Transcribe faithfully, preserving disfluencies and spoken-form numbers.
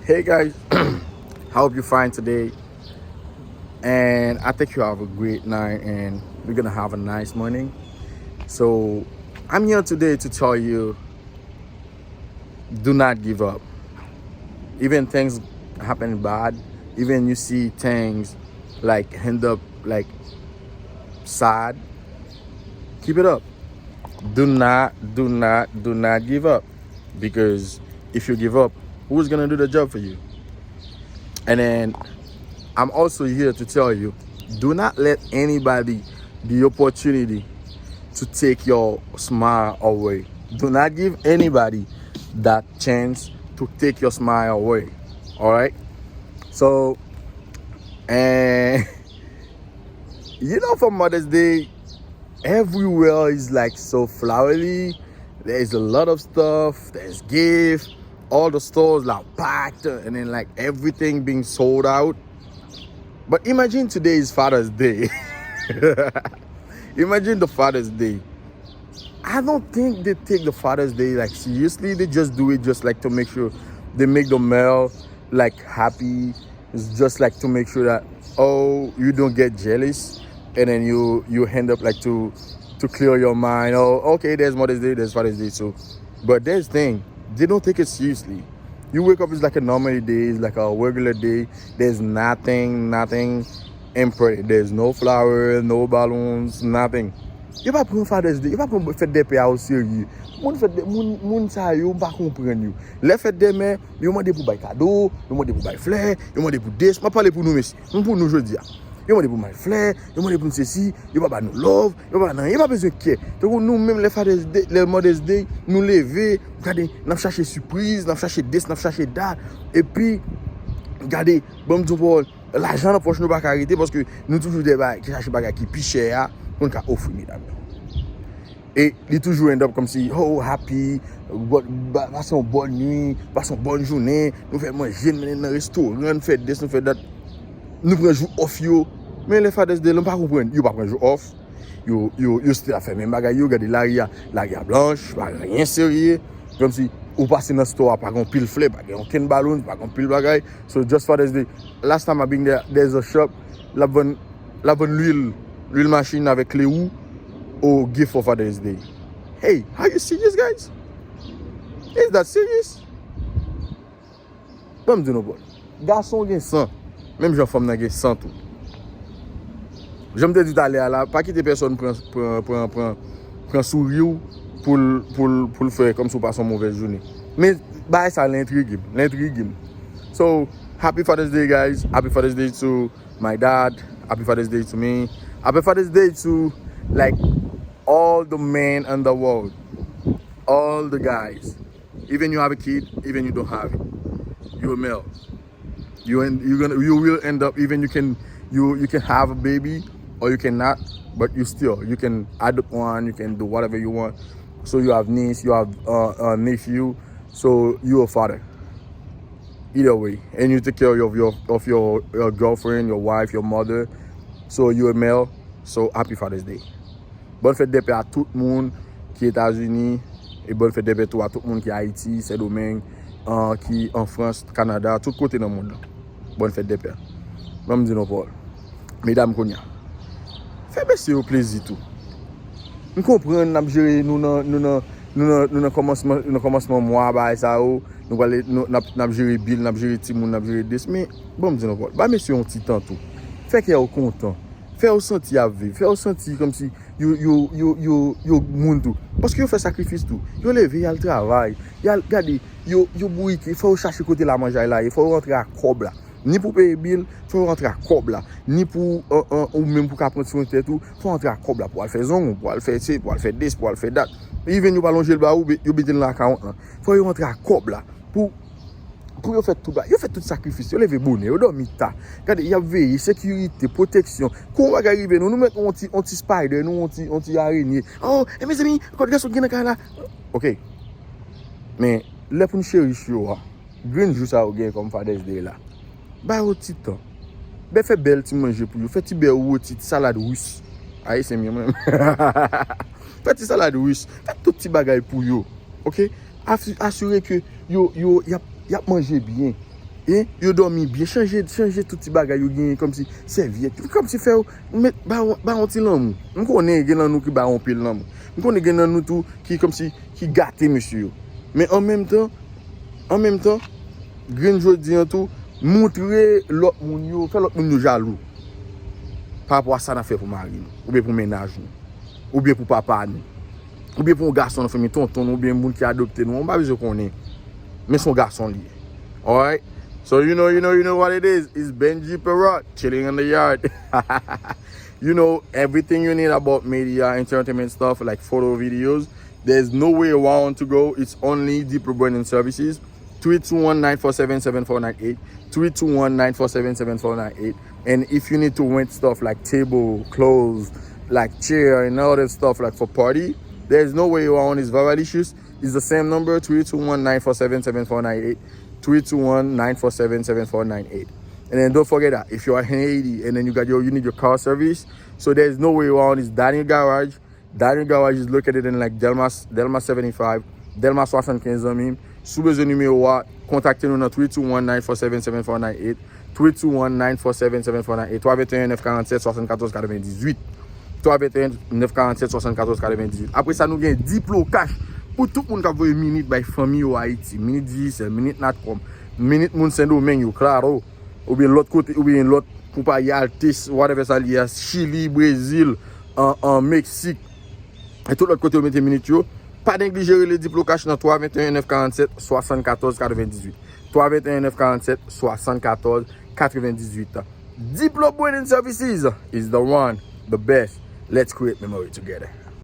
Hey guys, I hope you fine today. And I think you have a great night and we're gonna have a nice morning. So I'm here today to tell you, do not give up. Even things happen bad, even you see things like end up like sad, keep it up. Do not, do not, do not give up. Because if you give up, who's gonna do the job for you? And then I'm also here to tell you, do not let anybody the opportunity to take your smile away. Do not give anybody that chance to take your smile away. All right? So, and you know, for Mother's Day, everywhere is like so flowery. There's a lot of stuff. There's gift. All the stores are packed, and then like everything being sold out. But imagine today is Father's Day. Imagine the Father's Day. I don't think they take the Father's Day like seriously. They just do it just like to make sure they make the male like happy. It's just like to make sure that, oh, you don't get jealous, and then you you end up like to to clear your mind. Oh, okay, there's Mother's Day, there's Father's Day. So, but there's thing, they don't take it seriously. You wake up, it's like a normal day, it's like a regular day. There's nothing, nothing important. There's no flower, no balloons, nothing. Yo pa pran Father's Day, yo pa pran fèt dè pè a oserye. Moun fèt dè, moun, moun sa yo, m pa konprann yo. Lè fèt dè mè, yo mande pou bay kado, yo mande pou bay flè, yo mande pou des. M ap pale pou nou, mesye. M pou nou jodi a. Yo mande pou bay flè, yo mande pou nou sesi, yo pa ba nou love, yo pa ba nou anyen, yo pa bezwen kè. Tankou nou menm lè Father's Day, lè Mother's Day, nou leve, gade, n ap chache sipriz, n ap chache des, n ap chache dat. Epi, gade, ban m di w pawòl, lajan nan pòch nou pa ka rete paske nou toujou dèyè bagay, ki chache bagay ki pi chè a, pou n ka ofri medam yo. E li toujou end up kòmsi, oh, happy, bon, ba- pase yon bòn nwi, pase yon bòn jounen, nou fè manje, nou mennen nan restoran, nou fè this, nou fè that. Nou pran jou off yo. Men lè Father's Day, nou pa konprann. Yo pa pran jou off. Yo, yo, yo still ap fè menm bagay yo. Gade lari a, lari a blanch, pa gen anyen serye. Kòmsi ou pase nan store a, pa gen yon pil flè, pa gen okenn balloons, pa gen yon pil bagay. So just Father's Day. Last time I been there, there's a shop. L ap vann, l ap vann lwil, lwil machin avèk kle wou. Oh, gift for Father's Day. Hey, are you serious, guys? Is that serious? Ban m di nou, bro. Gason gen san, menm jan fanm nan gen san tou. Jan m te di talè a la, pa kite pèsòn pran, pran, pran, pran, pran souri w pou l, pou l, pou l fè kòmsi w pase yon movèz jounen. Men bagay sa l entrige m, l entrige m. So, happy Father's Day, guys. Happy Father's Day to my dad. Happy Father's Day to me. Happy Father's Day to, like, all the men in the world. All the guys. Even you have a kid, even you don't have it. You're a male. You en- you're gonna you will end up, even you can you you can have a baby or you cannot, but you still you can adopt one, you can do whatever you want. So you have niece, you have uh, a nephew, so you're a father. Either way, and you take care of your of your, your girlfriend, your wife, your mother. So you're a male. So happy Father's Day. Bòn fèt dè pè a tout moun ki Etazini, e bòn fèt dè pè tou a tout moun ki Ayiti, Sendomeng, an, ki an Frans, Kanada, tout kote nan mond lan. Bòn fèt dè pè. Ban m di nou pawòl. Medam, kounye a, fè mesye yo plezi tou. M konprann n ap jere nou nan nou nan nou nan nou nan kòmansman nan kòmansman mwa bagay sa yo. Nou pral nou n ap n ap jere bil, n ap jere timoun, n ap jere des. Men ban m di nou pawòl. Ba mesye yon ti tan tou. Fè kè yo kontan. Fè yo santi y ap viv. Fè yo santi kòmsi yo, yo, yo, yo, yo moun tou. Paske yo fè sakrifis tou. Yo leve, y al travay. Y al gade, yo, yo bourike. Fò yo chache kote lamanjay la ye. Fò yo rantre ak kòb la. Ni pou peye bil, fò yo rantre ak kòb la. Ni pou, an, an, ou menm pou ka pran swen tèt ou, fò rantre ak kòb la. Pou al fè zong, pou al fè se, pou al fè this, pou al fè that. Even yo pa lonje l ba ou, be- yo mete l nan akawont lan. Fò yo rantre ak kòb la. Pou pou yo fè tout bagay, yo fè tout sakrifis, yo leve bonè, yo dòmi ta. Gade, y ap veye, sekirite, pwoteksyon. Kou yon bagay rive nou, nou mèt yon ti, yon ti spider, nou yon ti, yon ti arenye. Oh, e mezanmi, kot gason ki gen nan kay la? Ok. Men, lè pou n cherish yo a, grenn jou sa yo gen kòm Father's Day la. Ba yo ti tan. Bè fè bèl ti manje pou yo, fè ti bè woti, ti salad ris. Ayisyen m yo menm. Fè ti salad ris, fè tout ti bagay pou yo. Ok? Asi- asire ke yo, yo, y ap, y ap manje byen. E yo dòmi byen, chanje, chanje tout ti bagay yo genyen, kòmsi sèvyèt, kòmsi fè yo met ba, ba yon ti lanmou. M konnen gen nan nou ki ba yon pil lanmou. M konnen gen nan nou tou ki kòmsi ki gate mesye yo. Men an menm tan, an menm tan, grenn jodi an tou, montre lòt moun yo, fè lòt moun yo jalou. Pa rapò a sa n ap fè pou mari nou, oubyen pou mennaj nou, oubyen pou papa nou, oubyen pou yon gason nan fanmi tonton nou, oubyen moun ki adopte nou, an, m pa bezwen konnen. Men se yon gason li ye. Alright? So you know, you know, you know what it is. It's Benji Perrot chilling in the yard. You know everything you need about media, entertainment stuff, like photo, videos. There's no way around to go. It's only Diplo Branding Services. Three two one, nine four seven, seven four nine eight. Three two one, nine four seven, seven four nine eight. And if you need to rent stuff like table, clothes, like chair and other stuff like for party, there's no way around. It's Varalicious. It's the same number, three two one, nine four seven, seven four nine eight. Three two one, nine four seven, seven four nine eight. And then don't forget that if you are in Haiti and then you got your, you need your car service, so there's no way around. It's Daniel Garage. Daniel Garage is located in like Delma, Delma seventy-five, Delma seventy-five, zanmi m. Si w bezwen nimewo a, kontakte nou nan three two one, nine four seven, seven four nine eight. Three two one, nine four seven, seven four nine eight. Twa venteyen, nèf karannsèt, swasannkatòz, katrevendizuit. Twa venteyen, nèf karannsèt, swasannkatòz, katrevendizuit. Apre sa, nou gen Diplo Cash pou tout moun k ap voye minit bay fanmi yo Ayiti. Minit Digicel, minit Natcom, minit moun Sendomeng yo, Claro, oubyen lòt kote, oubyen lòt konpayi, Altis, whatever sa li ye, Chili, Brezil, an, an Meksik, e tout lòt kote yo mete minit yo. Pa neglije rele Diplo Cash nan twa venteyen, nèf karannsèt, swasannkatòz, katrevendizuit. Twa venteyen, nèf karannsèt, swasannkatòz, katrevendizuit. Diplo Branding Services is the one, the best. Let's create memory together.